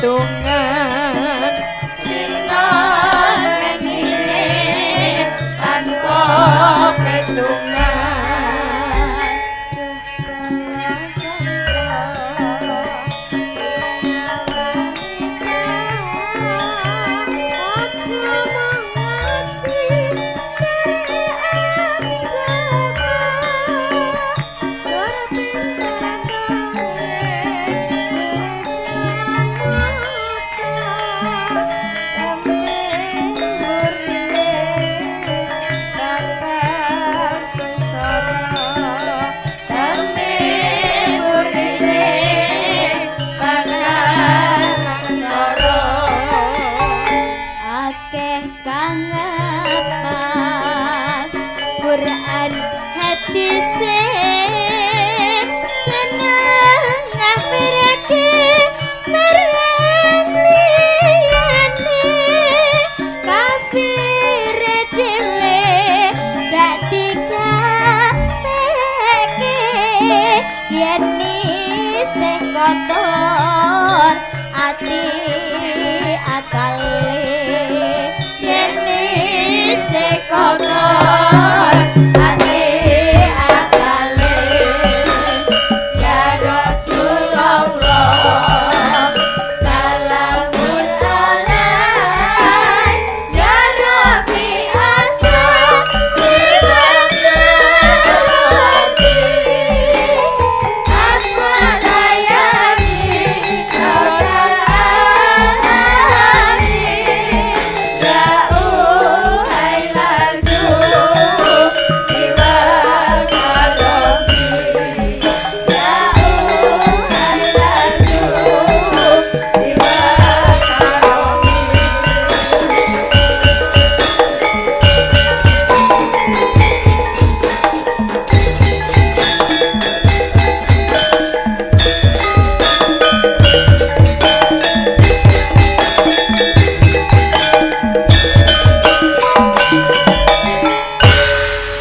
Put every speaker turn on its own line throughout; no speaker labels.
Petungan
Dina wengine tanpa petungan.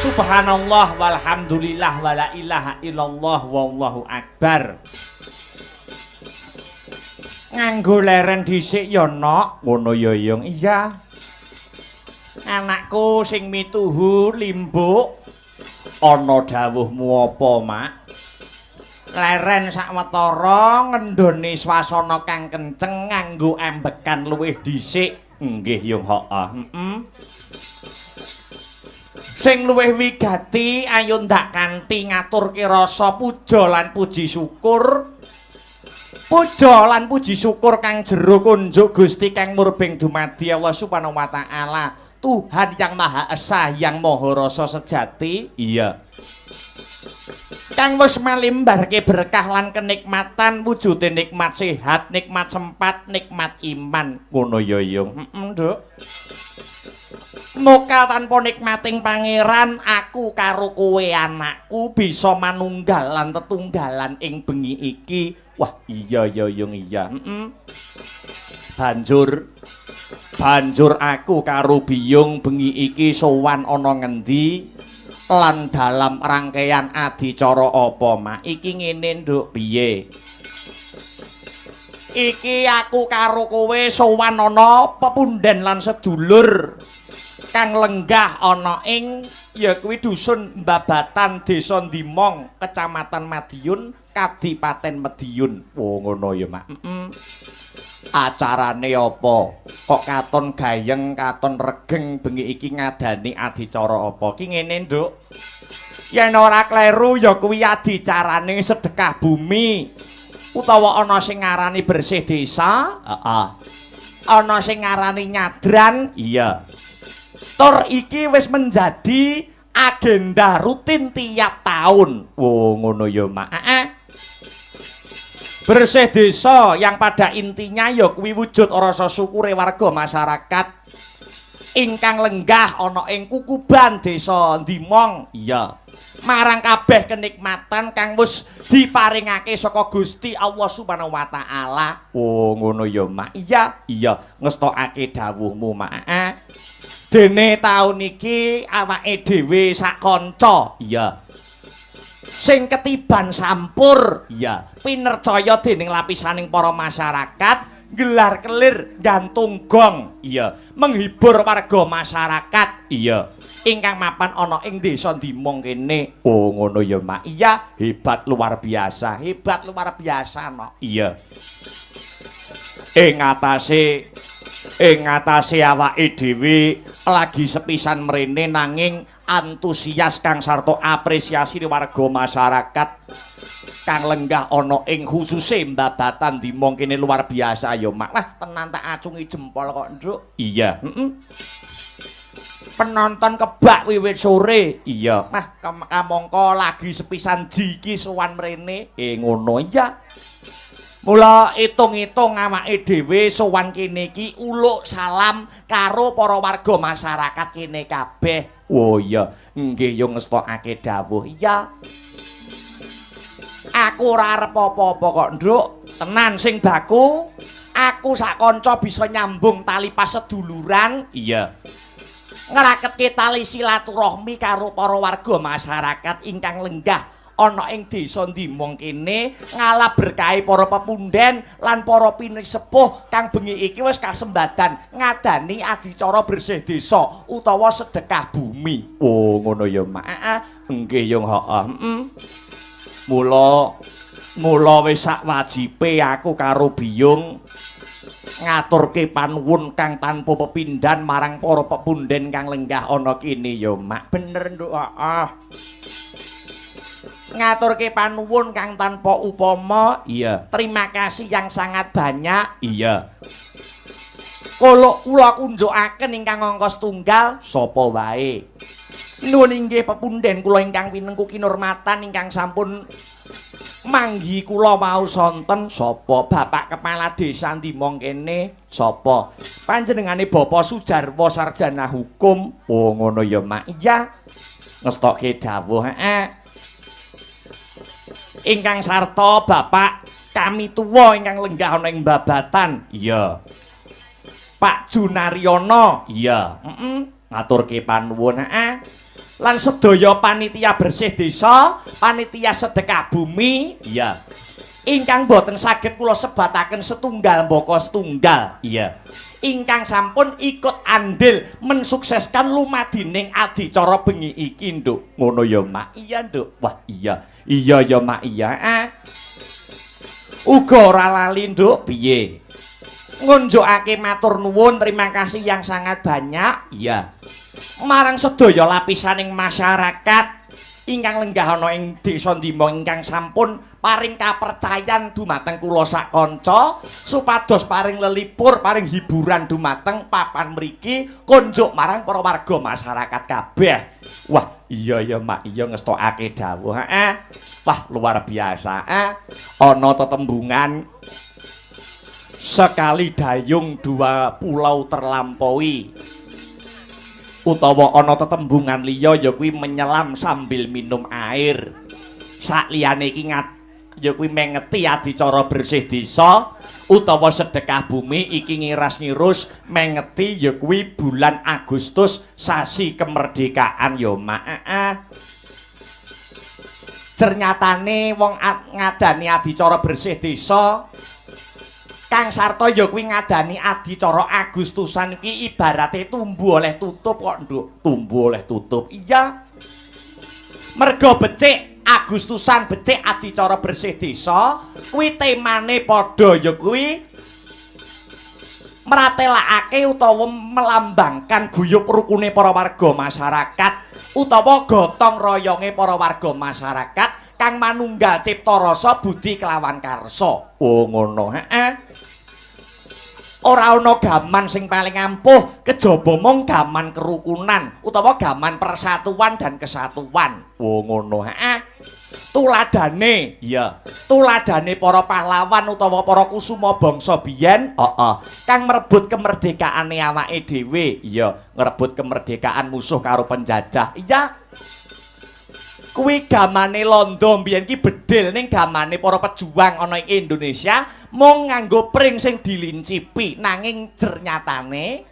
Subhanallah walhamdulillah wala ilaha illallah wallahu akbar. Nganggo leren dhisik ya nok, ngono ya Yung. Iya. Anakku sing mituhu limbuk, ana dawuhmu apa, Mak? Leren sawetara ngendhone swasana kang kenceng nganggo ambekan luwih dhisik. Nggih Yung, heeh. Heeh. Sing luwih wigati ayo ndak kanthi ngaturke rasa puja lan puji syukur. Puja lan puji syukur kang jero kunjuk Gusti kang murbeng dumadi Allah Subhanahu wa taala, Tuhan yang Maha Esa, yang Maha Rasa sejati. Iya. Kang wis malimbarke berkah lan kenikmatan wujude nikmat sehat, nikmat sempat, nikmat iman. Ngono ya Yung. Heeh, Nduk. Mokal tanpa nikmating pangeran, aku karo kowe anakku bisa manunggal lan tetunggalan ing bengi iki. Wah, iya ya Yung, iya. Heeh. Banjur aku karo biyung bengi iki sowan ana ngendi lan dalam rangkaian adicara apa, Mak? Iki ngene, Nduk, piye? Iki aku karo kowe sowan ana pepunden lan sedulur kang lenggah ana ing ya kuwi dusun Babatan, Desa Ndimong, Kecamatan Madiun, Kadipaten Madiun. Oh ngono ya, Mak. Heeh. Acarane apa? Kok katon gayeng, katon regeng bengi iki ngadani adicara apa? Ki ngene, Nduk. Yen ora kleru ya kuwi adicarane sedekah bumi. Utawa ana sing ngarani bersih desa, heeh. Ana sing ngarani nyadran, iya. Tur iki wis menjadi agenda rutin tiap tahun. Oh ngono ya, Mak. Heeh. Bersih desa yang pada intinya ya kuwi wujud rasa syukure warga masyarakat ingkang lenggah ana ing kukuban desa Ndimong. Iya. Marang kabeh kenikmatan kang wis diparingake saka Gusti Allah Subhanahu wa taala. Oh ngono ya, Mak. Iya, iya, ngestokake dawuhmu, Mak. Heeh. Dene taun iki awake dhewe sak kanca. Iya. Sing ketiban sampur. Iya. Pinercaya dening lapisaning para masyarakat gelar kelir, gantung gong. Iya, menghibur warga masyarakat. Iya, ingkang mapan ana ing desa Dimong kene. Oh, ngono ya, Mak. Iya, hebat luar biasa. Hebat luar biasa, no. Iya. Ing atase awake dhewe lagi sepisan mrene, nanging antusias kang sarta apresiasi warga masyarakat kang lenggah ana ing khususe Mbabatan Dimong kene luar biasa ya, Mak. Wah, tenan tak acungi jempol kok, Nduk. Iya, heeh. Penonton kebak wiwit sore. Iya. Wah, kamangka lagi sepisan ji iki sowan mrene. Eh, ngono iya. Mula itung-itung awake dhewe sowan kene iki uluk salam karo para warga masyarakat kene kabeh. Oh iya, nggih yo ngestokake dawuh. Iya. Aku ora arep apa-apa kok, Nduk. Tenan sing baku, aku sak kanca bisa nyambung tali paseduluran. Iya. Ngraketke tali silaturahmi karo para warga masyarakat ingkang lenggah ana ing desa Dimong kene, ngalap berkahi para pepunden lan para pinisepuh kang bengi iki wis kasembadan ngadani adicara bersih desa utawa sedekah bumi. Oh, ngono ya, Mak. Heeh. Nggih yo, heeh. Heeh. Mula mula wis sak wajibe aku karo Biyung ngaturke panuwun kang tanpa pepindhan marang para pepunden kang lenggah ana kene ya, Mak. Bener, Nduk, heeh. Ngaturke panuwun kang tanpa upama. Iya. Terima kasih yang sangat banyak. Iya. Kula kula kunjukaken ingkang angka setunggal sapa wae. Nuwun inggih pepunden kula ingkang pinengku kinurmatan ingkang sampun manggi kula wau sonten sapa Bapak Kepala Desa Dimong kene sapa panjenengane Bapak Sujarwo Sarjana Hukum. Oh, ngono ya, Mak. Iya, ngestokke dawuh, heeh. Ingkang sarta Bapak kami tuwa ingkang lenggah ana ing Babatan. Iya, Pak Junaryono. Iya, heeh, ngaturke panuwun, heeh. Lan sedaya panitia bersih desa, panitia sedekah bumi, iya. Ingkang boten saged kula sebataken setunggal mbaka setunggal. Iya. Ingkang sampun ikut andil mensukseskan lumadining adicara bengi iki, Nduk. Ngono ya, Mak. Iya, Nduk. Wah, iya. Iya ya, Mak. Iya. Eh. Uga ora lali, Nduk, piye? Ngunjukake matur nuwun, terima kasih yang sangat banyak. Iya. Marang sedaya lapisaning masyarakat ingkang lenggah ana ing desa Dimong ingkang sampun paring kapercayan dumateng kula sak kanca supados paring lelipur, paring hiburan dumateng papan mriki kunjuk marang para warga masyarakat kabeh. Wah, iya ya, Mak, iya ngestokake dawuh. Heeh. Wah, luar biasa. Eh. Ana tetembungan sekali dayung dua pulau terlampaui. Utawa ana tetembungan liya ya kuwi menyelam sambil minum air. Sakliyane iki ya kuwi mengeti adicara bersih desa utawa sedekah bumi iki ngiras-ngirus mengeti ya kuwi bulan Agustus sasi kemerdekaan ya, Mak. Heeh. Jernyatane wong ngadani adicara bersih desa kang sarta ya kuwi ngadani adicara Agustusan iki ibarate tumbu oleh tutup kok, Nduk. Tumbu oleh tutup. Iya. Merga becik Agustusan, becik adicara bersih desa kuwi temane padha ya kuwi mratelakake utawa melambangkan guyub rukune para warga masyarakat utawa gotong royonge para warga masyarakat kang manunggal cipta rasa budi kelawan karsa. Oh, ngono, heeh. Ora ana gaman sing paling ampuh kejaba mung gaman kerukunan utawa gaman persatuan dan kesatuan. Oh, ngono, heeh. Tuladane, iya. Tuladane para pahlawan utawa para kusuma bangsa biyen, heeh, kang merebut kemerdekaane awake dhewe, iya, ngrebut kemerdekaan musuh karo penjajah. Iya. Kuwi gamane londo mbiyen ki bedil, ning gamane para pejuang ana ing Indonesia mung nganggo pring sing dilincipi, nanging jernyatane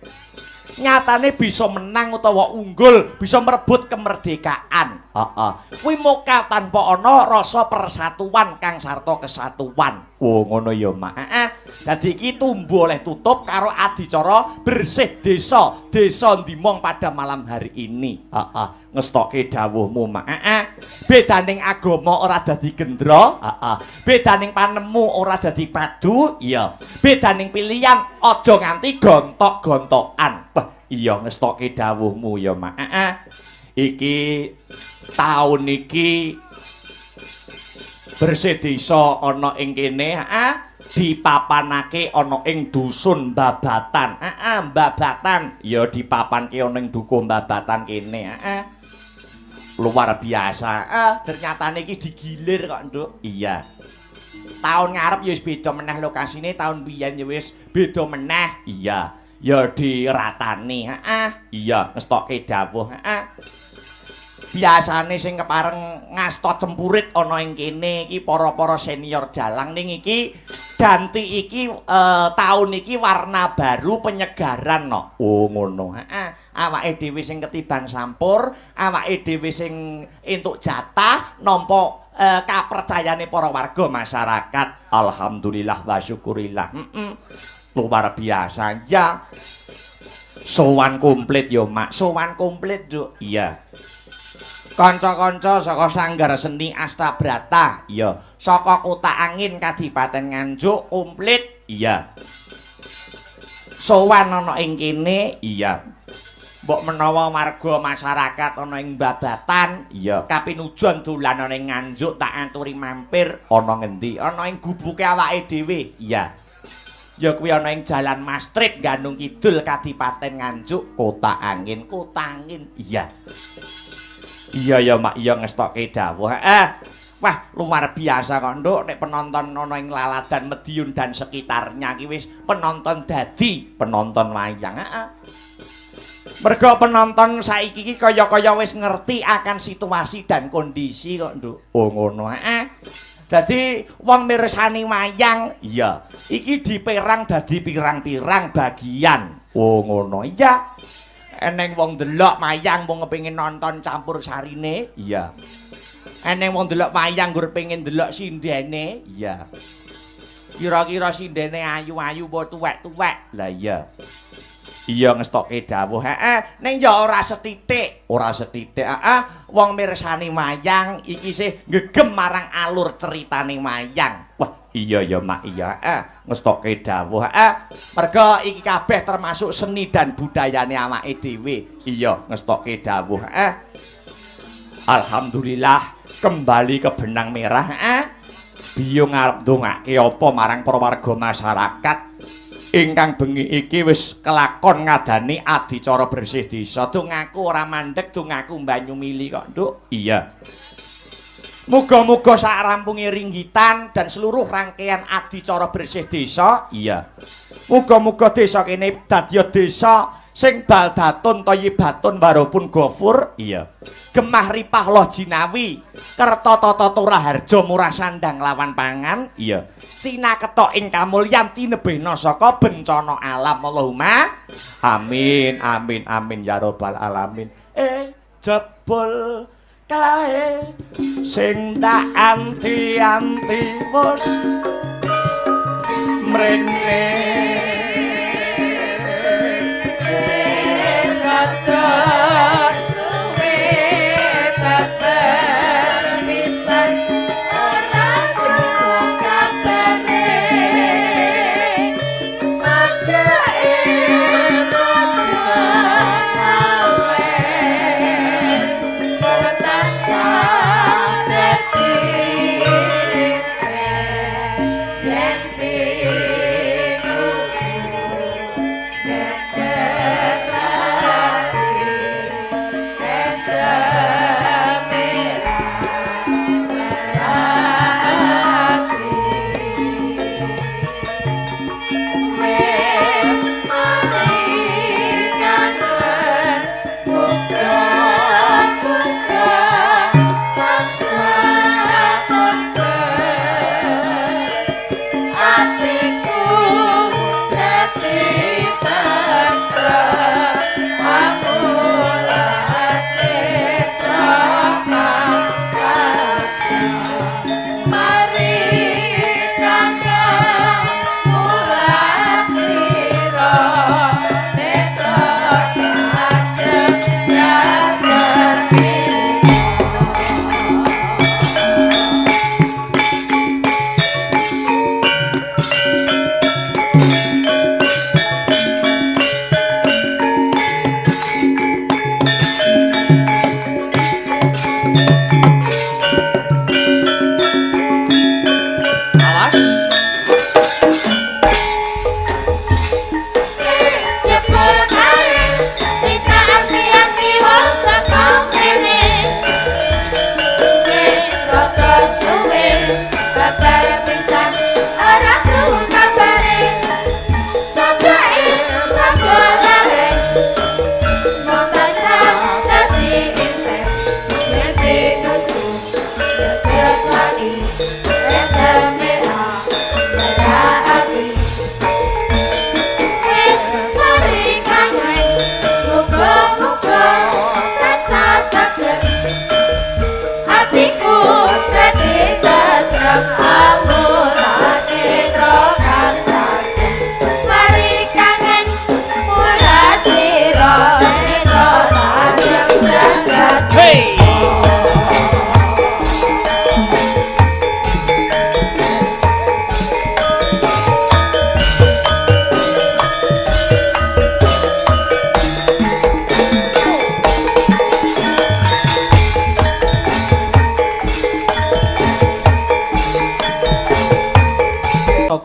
nyatane bisa menang utawa unggul, bisa merebut kemerdekaan. Heeh. Kuwi moka tanpa ana rasa persatuan kang sarta kesatuan. Oh, ngono ya, Mak. Heeh. Dadi iki tumbu oleh tutup karo adicara bersih desa, Desa Ndimong pada malam hari ini. Heeh. Ngestokke dawuhmu, Mak. Heeh. Bedaning agama ora dadi gendra. Heeh. Bedaning panemu ora dadi padu. Iya. Bedaning pilihan aja nganti gontok-gontokan. Wah, iya ngestokke dawuhmu ya, Mak. Heeh. Iki taun iki bersih desa ana ing kene, heeh, dipapanake ana ing dusun Babatan. Heeh, Babatan. Ya dipapanke ana ing dukuh Babatan kene, heeh. Luar biasa. Heeh, ternyatane iki digilir kok, Nduk. Iya. Taun ngarep ya wis beda meneh lokasine, taun biyen ya wis beda meneh. Iya. Ya diratani, heeh. Iya, ngestokke dawuh, heeh. Biasane sing kepareng ngasta cempurit ana ing kene iki para-para senior dalang, ning iki ganti iki taun iki warna baru penyegaran no. Oh ngono. Heeh. Awake dhewe sing ketiban sampur, awake dhewe sing entuk jatah nampa kapercayane para warga masyarakat. Alhamdulillah wa syukurillah. Heeh. Luar biasa ya. Sowan komplit ya, Mak. Sowan komplit, Nduk. Iya. Kanca-kanca saka Sanggar Seni Astabrata, iya. Saka Kota Angin Kadipaten Nganjuk komplit, iya. Sowan ana ing kene, iya. Mbok menawa warga masyarakat ana ing Babatan, iya. Kapinujon dolan ana ing Nganjuk tak aturi mampir ana ngendi? Ana ing gubuke awake dhewe, iya. Ya kuwi ana ing Jalan Mastrip Ganung Kidul Kadipaten Nganjuk, Kota Angin, Kota Angin, iya. Iya ya, Mak, iya ngestokke dawuh. Heeh. Wah, luar biasa kok, Nduk, nek penonton ana ing Laladan Mediun dan sekitarnya iki wis penonton dadi penonton wayang. Heeh. Mergo penonton saiki iki kaya-kaya wis ngerti akan situasi dan kondisi kok, Nduk. Oh, ngono. Heeh. Dadi wong mirsani wayang, iya, iki diperang dadi pirang-pirang bagian. Oh, ngono. Iya. Eneng wong ndelok wayang wong kepengin nonton campur sarine, iya. Eneng wong ndelok wayang nggur pengin ndelok sindene, iya. Kira-kira sindene ayu-ayu apa tuwek-tuwek? Lah iya. Iya ngestokke dawuh, heeh. Ning ya ora sethithik, ora sethithik, heeh. Wong mirsani wayang iki sih ngegem marang alur ceritane wayang. Wah, iya ya, Mak, iya, heeh. Ngestokke dawuh, heeh. Mergo iki kabeh termasuk seni dan budayane awake dhewe. Iya, ngestokke dawuh, heeh. Alhamdulillah kembali ke benang merah, heeh. Biyung arep ndongake apa marang para warga masyarakat ingkang bengi iki wis kelakon ngadani adicara bersih desa. Dongaku ora mandeg, dongaku banyu mili kok, Nduk. Iya. Muga-muga sak rampunge ringgitan dan seluruh rangkaian adicara bersih desa, iya. Muga-muga desa kene dadi desa sing baldatun thayyibatun warupun gofur, iya. Gemah ripah loh jinawi, kerta tata raharja murah sandang lawan pangan, iya. Cina ketok ing kamulyan tinebihna saka bencana alam. Allahumma amin amin amin ya rabbal alamin. Jebul kae sing tak anti-anti wis mrene.
Wis rada suwe babar pisan ora krungu kabare, sajake rada alen tansah dadi yen pinujon.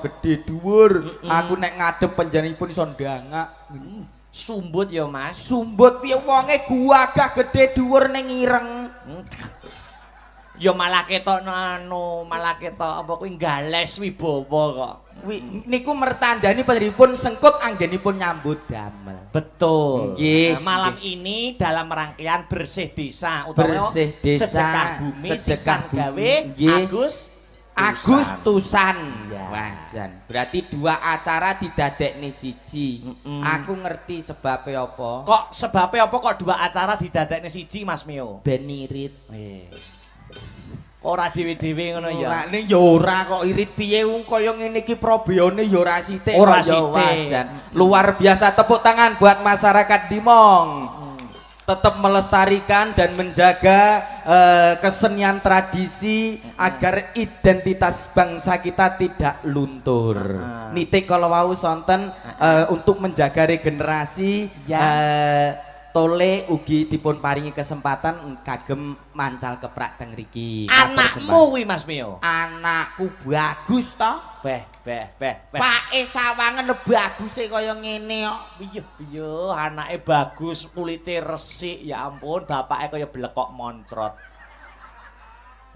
gedhe dhuwur. Aku nek ngadep panjenenganipun iso ndangak.
Sumbut ya, Mas.
Sumbut piye wonge guagah gedhe dhuwur ning ireng.
Ya malah ketok anu, malah ketok apa kuwi gales wibawa kok.
Niku mertandani panjenenganipun sengkut anggenipun nyambut damel.
Betul.
Nggih.
Nah, malam ini dalam rangkaian bersih desa utawa
bersih desa,
sedekah bumi,
sedekah
gawe
Agustusan.
Ya.
Wah, jan. Berarti dua acara didadekne siji. Aku ngerti sebabnya apa.
Kok sebabnya apa kok dua acara didadekne siji, Mas Mio?
Ben irit.
Ora dhewe-dhewe ngono ya.
Ora ning ya ora kok irit piye wong kaya ngene iki probeyone ya ora sithik.
Ora sithik.
Luar biasa, tepuk tangan buat masyarakat Dimong. Tetap melestarikan dan menjaga kesenian tradisi agar identitas bangsa kita tidak luntur. Nitik kalau wau sonten untuk menjaga regenerasi tole ugi dipun paringi kesempatan kagem mancal keprak teng riki.
Anakmu kuwi Mas Mio.
Anakku bagus to.
Beh beh beh.
Pake sawangen baguse kaya ngene kok.
Piye piye anake bagus, kulite resik, ya ampun, bapake kaya blekok moncrot.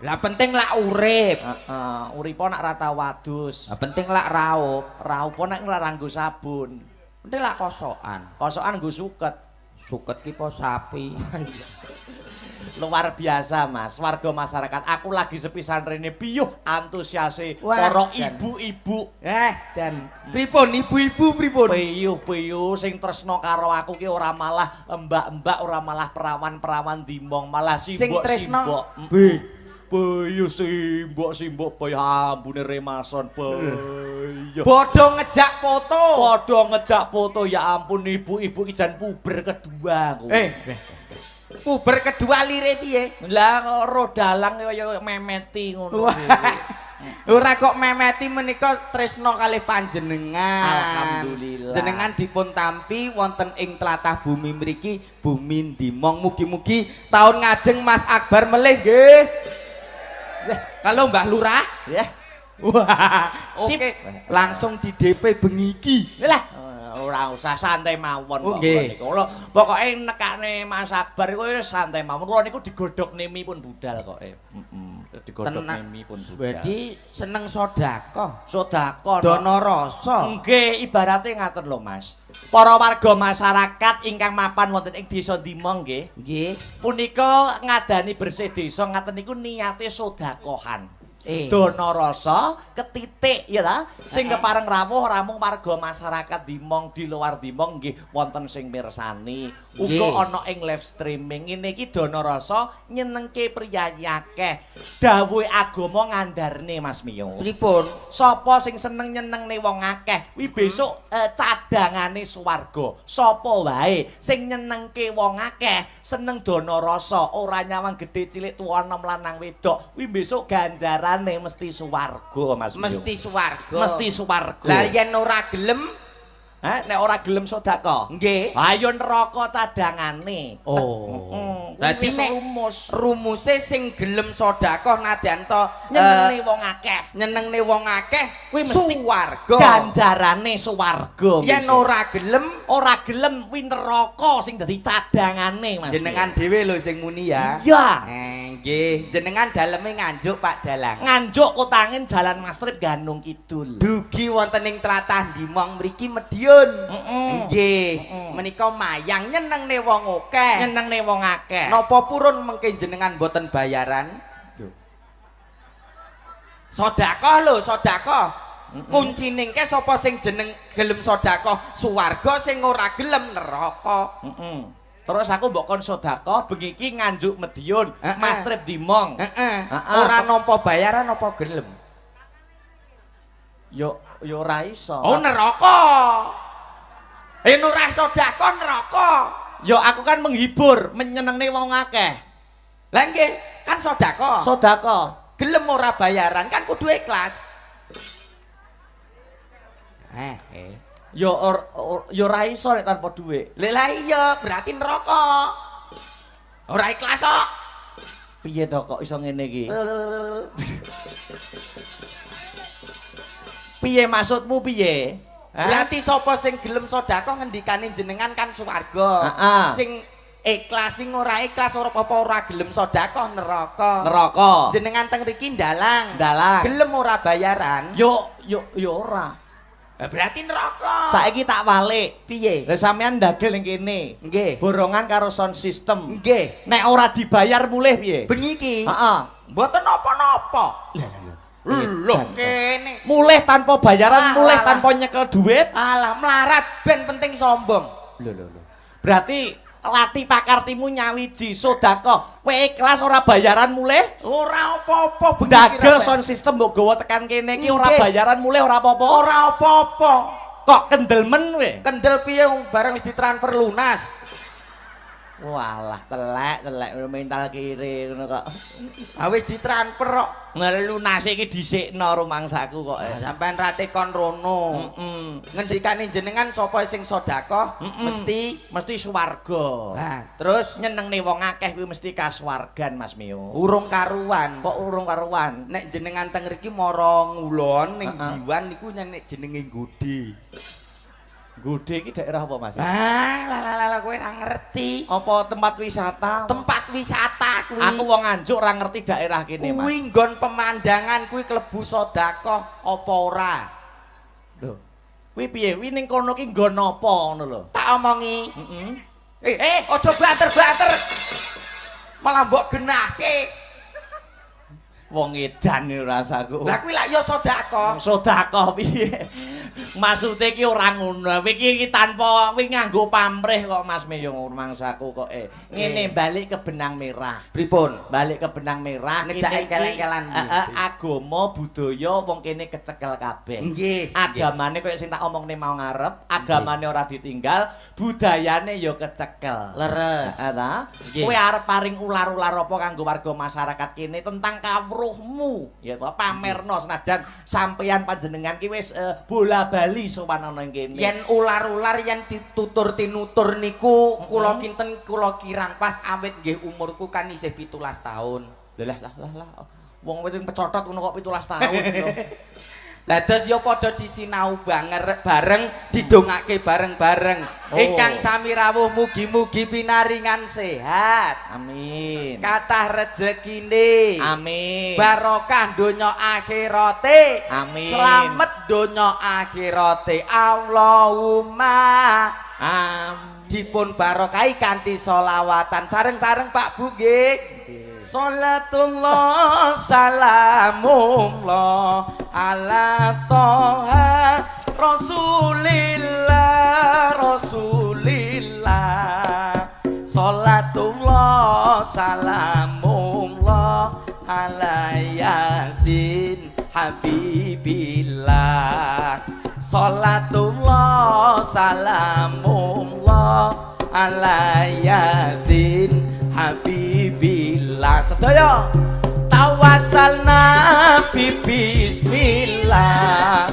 Lah penting lak urip.
Heeh, uripa nak ra tau wadus.
Lah penting lak raup.
Raup nek ora nganggo sabun.
Penting lak kosokan.
Kosokan nggo suket.
Suket ki po sapi.
Luar biasa Mas, warga masyarakat. Aku lagi sepisan rene piyuh antusiase para ibu-ibu.
Jan. Pripun ibu-ibu pripun?
Piyuh-piyuh sing tresno karo aku ki ora malah mbak-mbak, ora malah perawan-perawan Dimong, malah simbok-simbok. Piyuh simbok-simbok boy ambune remason piyuh.
Padha ngejak foto.
Padha ngejak foto, ya ampun ibu-ibu ki jan puber kedua aku.
Puber kedua lire piye?
Lah rodalang kaya memeti ngono.
Ora kok memeti menika tresna kalih panjenengan.
Alhamdulillah.
Jenengan dipun tampi wonten ing tlatah bumi mriki, bumi Dimong. Mugi-mugi taun ngajeng Mas Akbar melih nggih. Kalau Mbah Lurah
ya.
Wah, oke. Langsung di DP bengi iki.
Lah, ora usah santai mawon kok niku. Kula pokoke nekane Mas Akbar iku santai mawon. Kula niku digodhog nemi pun budal kok. Heeh. Digodhog nemi pun budal.
Berarti seneng sedekah.
Sedekah
dana rasa.
Nggih, ibarate ngaten lho Mas. Para warga masyarakat ingkang mapan wonten ing Desa Dimong nggih.
Nggih.
Punika ngadani bersih desa ngaten niku niate sedekahan. Dana rasa ketitik ya ta sing kepareng rawuh ramung warga masyarakat Dimong di luar Dimong nggih wonten sing mirsani uga ana ing live streaming ngene iki dana rasa nyenengke priyayi akeh dawuhe agama ngandharne Mas Mio.
Pripun?
Sapa sing seneng nyenengne wong akeh kuwi besok cadangane swarga. Sapa wae sing nyenengke wong akeh seneng dana rasa ora nyawang gedhe cilik tuwa enom lanang wedok kuwi besok ganjaran mesti swarga Mas.
Mesti swarga.
Mesti swarga.
Lah yen ora gelem,
nek ora gelem sedekah.
Nggih.
Ayo neraka cadangane.
Oh. Berarti
nek rumus.
Rumuse sing gelem sedekah nadyan to
nyenengne wong akeh.
Nyenengne wong akeh
kuwi mesti
swarga.
Ganjarane swarga.
Yen ora gelem,
ora gelem kuwi neraka sing dadi cadangane Mas.
Jenengan dhewe lho sing muni ya.
Iya.
Nggih, jenengan daleme Nganjuk Pak Dalang.
Nganjuk Kotangin Jalan Mastrip Ganung Kidul.
Dugi wonten ing tlatah Dimong mriki Mediun. Nggih, menika mayang nyenengne wong akeh.
Nyenengne wong akeh.
Napa purun mengke jenengan mboten bayaran? Lho. Sedekah lho, sedekah. Kuncine ke sapa sing jeneng gelem sedekah swarga, sing ora gelem neraka.
Terus aku mbok kon sedekah bengi iki Nganjuk Mediun, Mastrip Dimong.
Heeh. Ora nampa bayaran apa gelem?
Yo yo ora iso.
Oh neraka. Ora sedekah neraka.
Yo aku kan menghibur, menyenengne wong akeh.
Lah nggih, kan sedekah.
Sedekah.
Gelem ora bayaran kan kudu ikhlas.
Yo yo ora iso nek tanpa dhuwit.
Lha lah iya, berarti neraka. Ora ikhlas kok.
Piye to kok iso ngene iki? Piye maksudmu piye?
Berarti sapa sing gelem sedekah ngendikane jenengan kan swarga. Sing ikhlas sing ora ikhlas ora apa-apa ora gelem sedekah neraka.
Neraka.
Jenengan teng riki ndalang.
Ndalang.
Gelem ora bayaran?
Yo yo yo ora.
Berarti neraka.
Saiki tak walik.
Piye?
Lah sampean ndagel ning kene.
Nggih.
Borongan karo sound system.
Nggih.
Nek ora dibayar mulih piye?
Bengi iki.
Heeh.
Mboten napa-napa.
Lah lho.
Lho kene.
Mulih tanpa bayaran, mulih tanpa nyekel duit.
Alah melarat ben penting sombong.
Lho lho lho. Berarti lati pakartimu nyawiji sedekah. Kowe ikhlas ora bayaran mulih?
Ora apa-apa bengi iki.
Dagel sound system mbok gawa tekan kene iki ora bayaran mulih ora apa-apa.
Ora apa-apa.
Kok kendel men kowe?
Kendel piye bareng wis ditransfer lunas.
Walah telek-telek mental kiri ngono kok.
Ha wis ditransfer kok.
Lunase iki dhisikno rumangsaku kok.
Sampeyan ra tekon rono.
Heeh.
Ngendikane jenengan sapa sing sedekah mesti
swarga.
Nah, terus
nyenengne wong akeh kuwi mesti kasuwargan Mas Mio.
Urung karuan.
Kok urung karuan?
Nek jenengan teng mriki mara ngulon ning Jiwan niku nek jenenge Gode.
Gode iki daerah apa Mas?
Ah, lah lah kowe ora ngerti.
Apa tempat wisata?
Tempat wisata kuwi.
Aku wong Nganjuk ora ngerti daerah kene, Mas.
Kuwi nggon pemandangan kuwi klebu sedekah apa ora?
Lho. Kuwi piye? Kuwi ning kono ki nggon apa ngono lho?
Tak omongi.
Heeh.
Aja banter-banter. Malah mbok genahke.
Wong edan iki rasaku.
Lah kuwi lak ya sedekah.
Sedekah piye? Maksude iki ora ngono. Kowe iki tanpa kowe nganggo pamrih kok Mas Meyong rumangsaku kok. Ngene balik ke benang merah.
Pripun?
Balik ke benang merah
ngejak keleng-kelan.
Agama budaya wong kene kecekel kabeh.
Nggih.
Agamane koyo sing tak omongne mau ngarep, agamane ora ditinggal, budayane ya kecekel.
Leres.
Heeh ta? Kowe arep paring ular-ular apa kanggo warga masyarakat kene tentang kawruhmu ya to, pamerno senajan sampeyan panjenengan ki wis bola-bali sowan ana ing kene.
Yen ular-ular yen ditutur tinutur niku kula kinten kula kirang pas awit nggih umurku kan isih 17 tahun.
Lah lah lah lah. Wong wis pecotot ngono kok 17 tahun lho.
Lah terus ya padha disinau bareng didongake bareng-bareng. Ingkang sami rawuh mugi-mugi pinaringan sehat.
Amin.
Kathah rejekine.
Amin.
Barokah donya akhirate.
Amin.
Slamet donya akhirate. Allahumma
amin.
Dipun barokahi kanthi sholawatan sareng-sareng Pak Bu nggih. Salatullah salamullah ala toha rasulillah rasulillah. Salatullah salamullah ala yasin habibillah. Salatullah salamullah ala yasin habibillah. Sedaya tawassalna bi bismillah.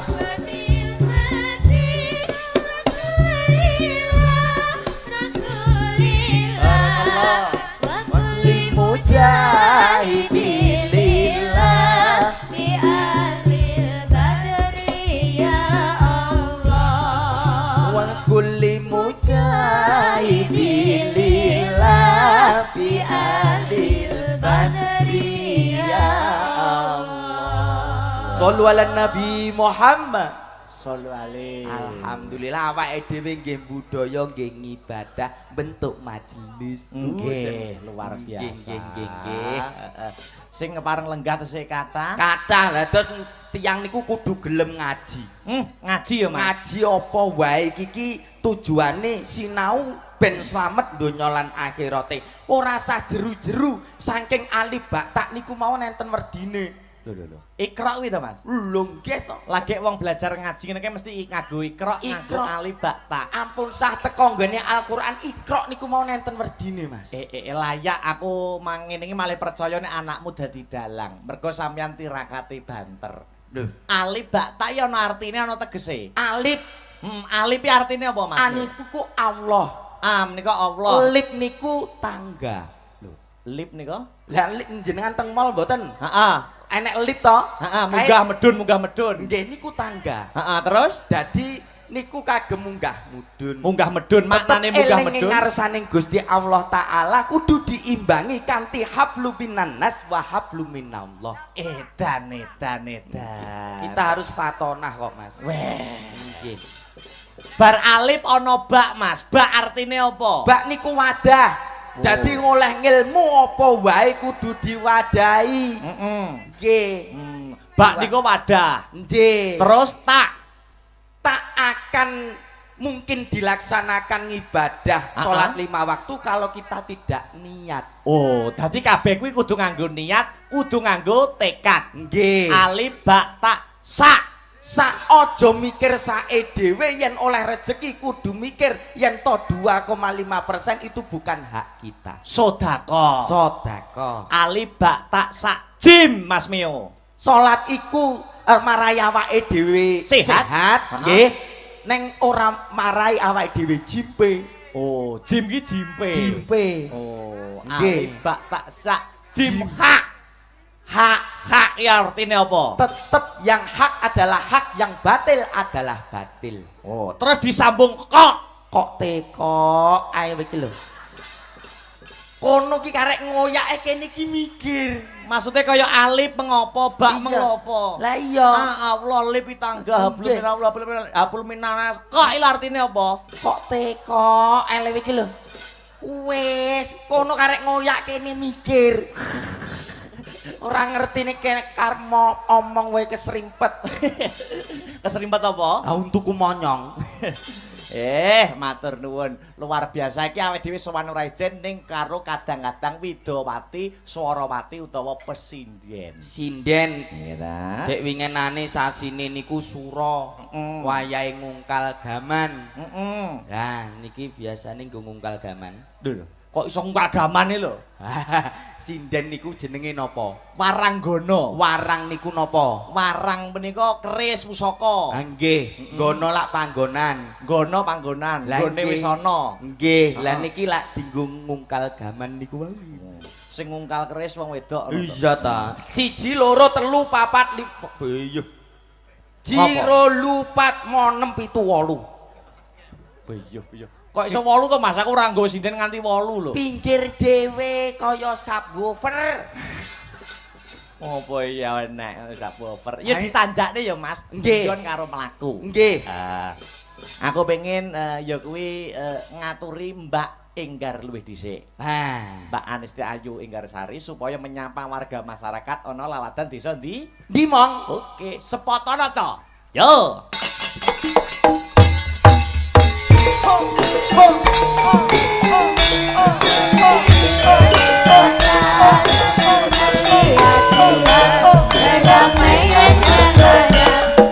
Rasulillah wa kulli mujahidin lillah bi ahlil badri ya Allah.
Wa kulli mujahidin lillah
bi ahlil badri ya Allah.
Shallu ala Nabi Muhammad.
Shallu alaihi.
Alhamdulillah awake dhewe nggih budaya nggih ngibadah bentuk majelis.
Nggih, luar biasa.
Nggih nggih nggih.
Sing kepareng lenggah tesih kathah.
Kathah. Lah terus tiyang niku kudu gelem ngaji.
Ngaji ya Mas.
Ngaji apa wae iki tujuane sinau ben slamet donya lan akhirate. Ora sah jeru-jeru saking alif ba ta niku mawon enten werdine.
Lho lho. Iqra kuwi to Mas?
Lho nggih to.
Lagi wong belajar ngaji ngene ki mesti nganggo iqra, nganggo alif ba ta.
Ampun sah teko nggone Al-Qur'an iqra niku mau nenten werdine Mas.
Layak aku mangene iki malih percaya nek anakmu dadi dalang. Mergo sampeyan tirakate banter.
Lho,
alif ba ta ya ana artine ana tegese.
Alif.
Alif ki artine apa Mas?
Alif ku Allah.
Am nika Allah.
Lip niku tangga.
Lho, lip nika
Lah jenengan teng mall mboten?
Heeh.
Enek lift to?
Heeh, munggah medun, munggah medun.
Nggih niku tangga.
Heeh, terus?
Dadi niku kagem munggah mudun.
Munggah medun, maknane munggah medun.
Tetep ngarsaning Gusti Allah Ta'ala kudu diimbangi kanthi hablum minannas wa hablum minallah.
Edan, edan, edan.
Kita harus fatonah kok, Mas.
Weh.
Nggih.
Bar alif ana bak, Mas. Bak artine apa?
Bak niku wadah. Dadi ngoleh ngilmu apa wae kudu diwadahi.
Heeh.
Nggih.
Bak niku wadah.
Nggih.
Terus tak
tak akan mungkin dilaksanakan ibadah sholat 5 waktu kalau kita tidak niat.
Oh, dadi kabeh kuwi kudu nganggo niat, kudu nganggo tekad.
Nggih.
Alif ba ta sa.
Sa aja mikir sae dhewe yen oleh rejeki kudu mikir yen to 2,5% itu bukan hak kita.
Sedekah.
Sedekah.
Alif ba ta sa jim Mas Mio.
Salat iku marai awake dhewe
sehat,
nggih. Neng ora marai awake dhewe jimpe.
Oh, jim ki jimpe.
Jimpe.
Oh,
nggih.
Alif ba ta sa jim hak.
Hak,
hak ya artinya apa?
Tetep yang hak adalah hak, yang batil adalah batil.
Oh, terus disambung kok.
Kok teko ae iki lho. Kono ki karek ngoyake kene iki mikir.
Maksudnya kaya alif mengopo, bak mengopo.
Lah iya.
Ah, Allah alif tangga hablum minallah hablum minanas. Kok iki artine apa?
Kok teko ae iki lho. Wis, kono karek ngoyak kene mikir. Ora ngerti nek karmo omong wae keserimpet.
Keserimpet apa?
Ah untuku monyong.
Matur nuwun. Luar biasa iki awake dhewe sowan ora ijen ning karo kadang-kadang widowati, swarawati utawa pesinden.
Sinden.
Nggih ta.
Dek wingenane sasine niku sura, wayahe ngungkal gaman.
Heeh.
Lah niki biasane nggo ngungkal gaman.
Lho, kok iso ngungkal gamane lho?
Sinden niku jenenge napa?
Waranggono.
Warang niku napa?
Warang menika keris pusaka.
Ah nggih, nggono lak panggonan.
Nggono panggonan, nggone wis ana.
Nggih, lah niki lak dienggo ngungkal gaman niku wae.
Sing ngungkal keris wong wedok.
Iya ta. 1 2 3 4 5. Iya. 2 4 6 7 8.
Iya, iya. Kok iso 8 to Mas? Aku ora nggo sinden nganti 8 lho.
Pinggir dhewe kaya subwoofer.
Apa iya enek subwoofer. Ya ditanjakne ya Mas.
Nggih.
Guyon karo mlaku.
Nggih.
Aku pengen ya kuwi ngaturi Mbak Enggar luwih dhisik.
Ah,
Mbak Anisti Ayu Enggarsari supaya menyapa warga masyarakat ana laladan desa ndi?
Dimong.
Oke, sepotono, Cok. Yo.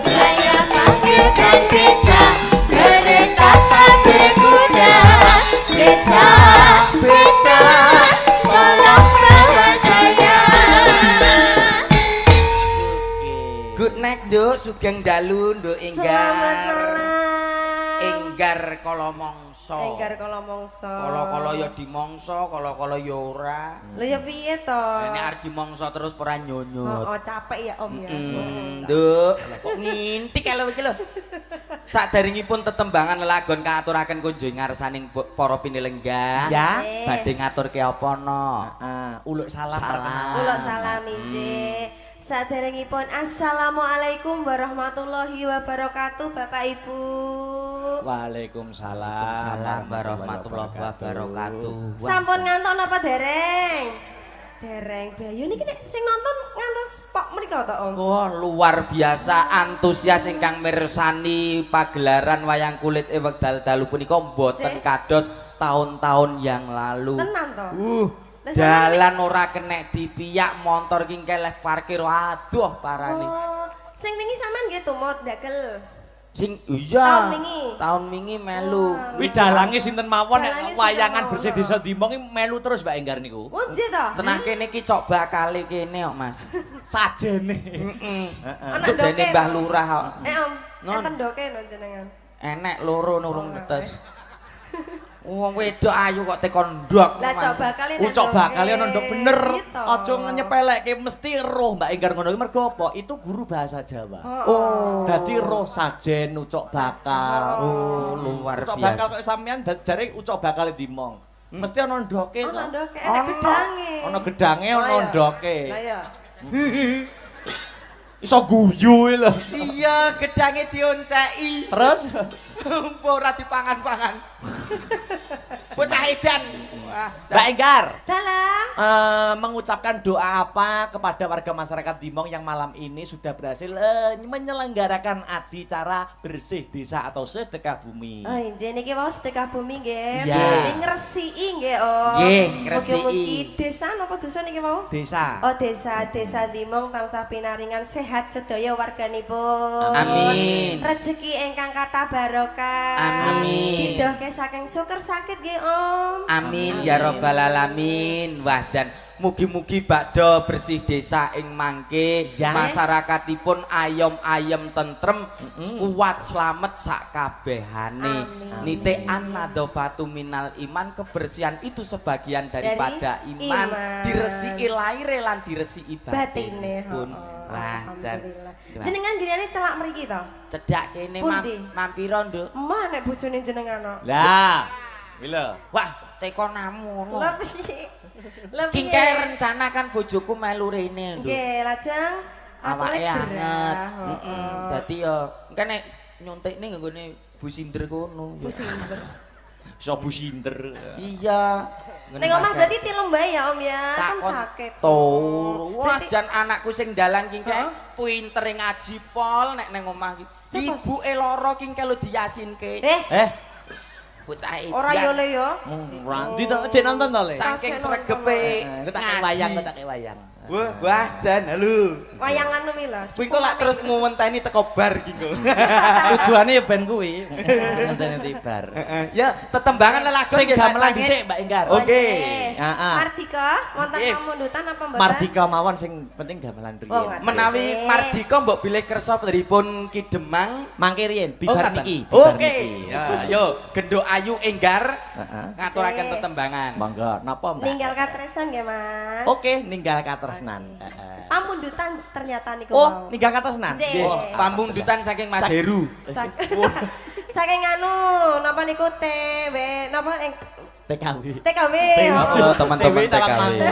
Saya panggilkan becak, kereta tak berkuda. Becak, becak, tolong bawa saya.
Good night, Nduk. Sugeng dalu, Nduk Enggar.
Selamat malam.
Enggar kala mangsa.
Enggar kala mangsa.
Kala-kala ya dimangsa, kala-kala ya ora.
Lha ya piye to?
Lah nek arep dimangsa terus ora nyonyot.
Oh, capek ya Om ya.
Nduk, kok ngintik lho iki lho. Saderengipun tetembangan lelagon kaaturaken kunjung ngarsaning para pinilenggah.
Ya.
Badhe ngaturke apa no?
Heeh, uluk salam
perkenalan.
Uluk salam injih. Saderengipun assalamualaikum warahmatullahi wabarakatuh Bapak Ibu.
Waalaikumsalam.
Waalaikumsalam warahmatullahi wabarakatuh.
Sampun ngantuk napa dereng? Dereng. Bayu niki nek sing nonton ngantos pok mriko to Om.
Wah, luar biasa antusias ingkang mirsani pagelaran wayang kulit ing wekdal dalu punika mboten kados tahun-tahun yang lalu.
Tenan to?
Jalan ora kenek dipiyak, montor ki keleh parkir, aduh parane.
Oh, sing wingi sampean nggih tumut ndagel.
Sing iya.
Tahun wingi.
Tahun wingi melu.
Kuwi dalange sinten mawon nek wayangan bersih desa Dimong iki melu terus Mbak Enggar niku.
Oh, nggih to.
Tenah kene iki cok bakale kene kok, Mas.
Sajene.
Heeh. Heeh. Jane Mbah Lurah kok.
Om, enten ndoke no jenengan.
Enek loro nurung netes. Wong wedok ayu kok tekon ndok.
Lah cok bakal nek
Ucok bakal ana ndok bener.
Gitu.
Aja nyepelekke mesti roh Mbak Enggar ngono kuwi mergo apa? Itu guru bahasa Jawa.
Oh.
Dadi roh sajen ucok bakal.
Oh, luar
Ucok
biasa.
bakal kok sampean jare ucok bakal dimong. Mesti ana ndoke to.
Ana ndoke, enek gedange.
Ana gedange, ana ndoke.
Lah ya.
Iso guyu lho.
Iya, gedange dionceki.
Terus
ora dipangan-pangan. Bocah edan. Wah,
Mbak Enggar.
Dalam
Mengucapkan doa apa kepada warga masyarakat Dimong yang malam ini sudah berhasil menyelenggarakan adicara bersih desa atau sedekah bumi.
Oh, injih niki wau sedekah bumi nggih.
Iya.
Berarti ngresiki nggih, Om.
Nggih, ngresiki.
Mugi-mugi desa napa dusun niki wau?
Desa.
Oh, desa, desa Dimong tansah pinaringan sehat sedaya warganipun.
Amin.
Rezeki ingkang kathah barokah.
Amin.
Didohke saking syukur sakit nggih, Om.
Amin ya robbal alamin. Wah jan mugi-mugi bakdo bersih desa ing mangke
Ya.
masyarakatipun ayom-ayem tentrem kuat slamet sak kabehane. Nitean nadhofatu minal iman, kebersihan itu sebagian daripada
Dari
iman.
iman.
Diresiki laire lan diresiki
Batine,
batinipun.
heeh.
Wah jan.
Alhamdulillah. Jenengan griyane celak mriki to?
Cedhak kene
Pundi?
mampira, Nduk.
Emah nek bojone jenengan kok.
Lah, kuwi lho.
Wah, tekonamu ngono.
Lah piye? Lah piye?
Kingke rencana kan bojoku melu rene, Nduk.
Nggih, lajeng
Awake
atule
anget.
gerah,
Heeh. Dadi ya engke nek nyuntikne nggone Bu Sinder kono.
Bu Sinder.
Iso Bu Sinder.
Iya.
Ning omah berarti tilem bae ya, Om ya. Kan sakit.
Turu. Wah,
Berarti-
jan anakku sing dalang kingke
Heeh.
pintere ngaji pol nek nang omah iki.
Siapa?
Ibuke lara kingke lho diyasinke.
Eh,
Eh,
Bocah edan.
ora yo le yo.
ora ndi to jek nonton to, Le?
Saking
Kasih
sregepe.
Engko tak kei wayang, engko tak kei wayang.
Wah, wah jan halo.
Wayangan mi lho.
Kuwi kok lak terus nguwenteni teko bar iki kok.
Tujuane ya ben kuwi. Ngenteni tibar.
Ya, tetembangan lelagon
Sing
nggih,
gamelan
Pak Cangit.
dhisik Mbak Enggar.
Oke.
Heeh.
Mardika, wonten
Nggih.
pamundutan apa mboten?
Mardika mawon sing penting gamelan
Oh,
riyen.
ngaten.
Menawi Mardika mbok bilih kersa pripun Ki Demang.
Mangke riyen bibar
ngaten.
niki. bibar
Oke.
niki.
Ya, yo Genduk Ayu Enggar
Heeh.
ngaturaken
Oke.
tetembangan.
Monggo, napa Mbak?
Ninggal katresnan nggih, Mas.
Oke, ninggal katresnan. Heeh.
Pamundutan ternyata niku
Oh,
wau.
ninggal katresnan.
Nggih.
Nggih, pamundutan saking Mas Heru.
Saking anu napa niku TW napa ing
TKW.
TKW.
Oh, teman-teman
TW talang
TKW.
mampu.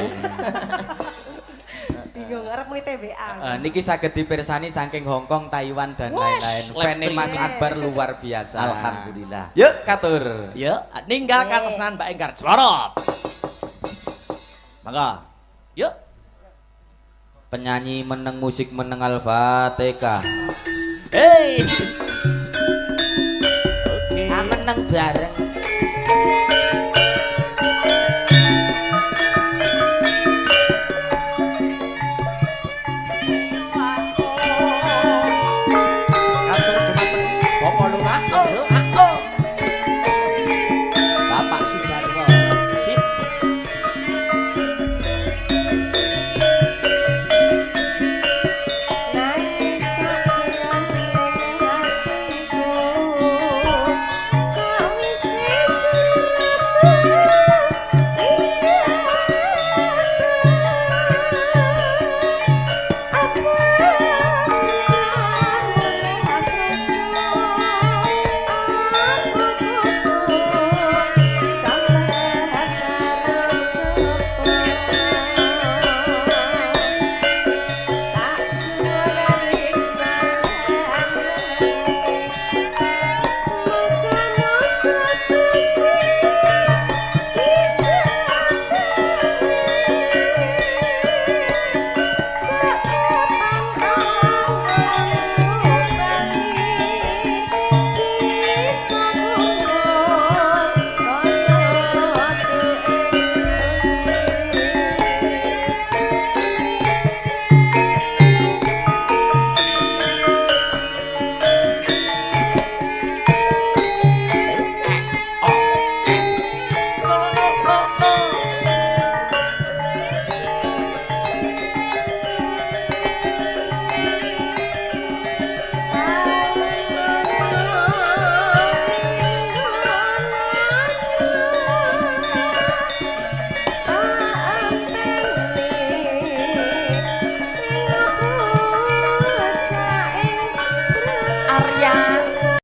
Bingung arep muni TWA.
Niki saged dipirsani saking Hong Kong, Taiwan dan lain-lain.
Live
Fene Mas
streaming.
Akbar luar biasa.
Alhamdulillah.
Yuk katur.
Yuk, ninggal katresnan Mbak Enggar. Celorot. Monggo. Yuk.
Penyanyi meneng musik meneng Al-Fatihah.
Hey. Oke.
Ah, meneng bareng.